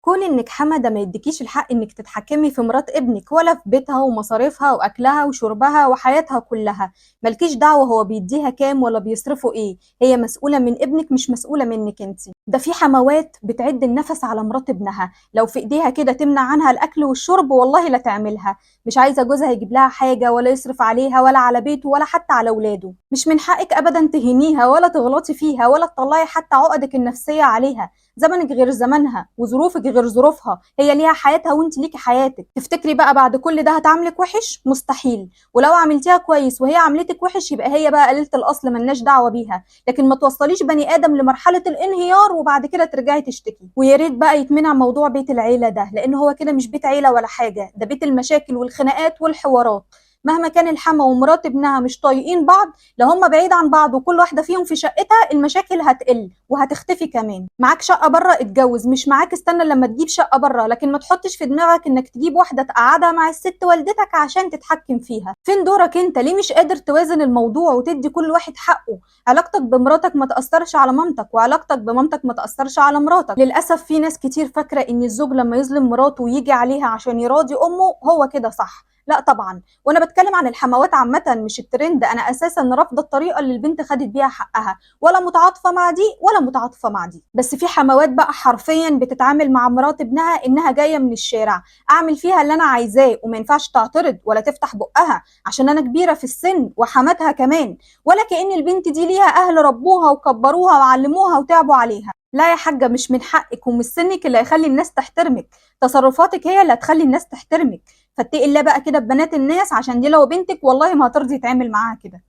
كون انك حمده ما يديكيش الحق انك تتحكمي في مرات ابنك ولا في بيتها ومصاريفها واكلها وشربها وحياتها كلها. مالكيش دعوه هو بيديها كام ولا بيصرفوا ايه، هي مسؤولة من ابنك مش مسؤولة منك انت. ده في حموات بتعد النفس على مرات ابنها، لو في ايديها كده تمنع عنها الاكل والشرب والله لا تعملها. مش عايزه جوزها يجيب لها حاجة ولا يصرف عليها ولا على بيته ولا حتى على اولاده. مش من حقك ابدا تهينيها ولا تغلطي فيها ولا تطلعي حتى عقدك النفسية عليها. زمنك غير زمنها وظروفك غير ظروفها، هي ليها حياتها وانت ليكي حياتك. تفتكري بقى بعد كل ده هتعاملك وحش؟ مستحيل. ولو عملتيها كويس وهي عملتك وحش يبقى هي بقى قليله الاصل ملناش دعوه بيها، لكن ما توصليش بني ادم لمرحلة الانهيار وبعد كده ترجعي تشتكي. ويا ريت بقى يتمنع موضوع بيت العيلة ده، لان هو كده مش بيت عيله ولا حاجة، ده بيت المشاكل والخناقات والحوارات. مهما كان الحما ومرات ابنها مش طايقين بعض، لو هما بعيد عن بعض وكل واحدة فيهم في شقتها المشاكل هتقل وهتختفي كمان. معاك شقه بره اتجوز، مش معاك استنى لما تجيب شقه بره، لكن ما تحطش في دماغك انك تجيب واحدة تقعدها مع الست والدتك عشان تتحكم فيها. فين دورك انت؟ ليه مش قادر توازن الموضوع وتدي كل واحد حقه؟ علاقتك بمراتك ما تاثرش على مامتك، وعلاقتك بمامتك ما تاثرش على مراتك. للاسف في ناس كتير فاكره ان الزوج لما يظلم مراته ويجي عليها عشان يراضي امه هو كده صح. لا طبعا، وانا بتكلم عن الحموات عامة مش الترند. انا اساسا رافضه الطريقة اللي البنت خدت بيها حقها، ولا متعاطفه مع دي ولا متعاطفه مع دي. بس في حموات بقى حرفيا بتتعامل مع مرات ابنها انها جاية من الشارع، اعمل فيها اللي انا عايزاه وما ينفعش تعترض ولا تفتح بقها عشان انا كبيرة في السن وحماتها كمان، ولا كأن البنت دي ليها اهل ربوها وكبروها وعلموها وتعبوا عليها. لا يا حاجة، مش من حقك ومش سنك اللي هيخلي الناس تحترمك، تصرفاتك هي اللي هتخلي الناس تحترمك. فاتقي الله بقى كده ببنات الناس، عشان دي لو بنتك والله ما هترضي يتعامل معاها كده.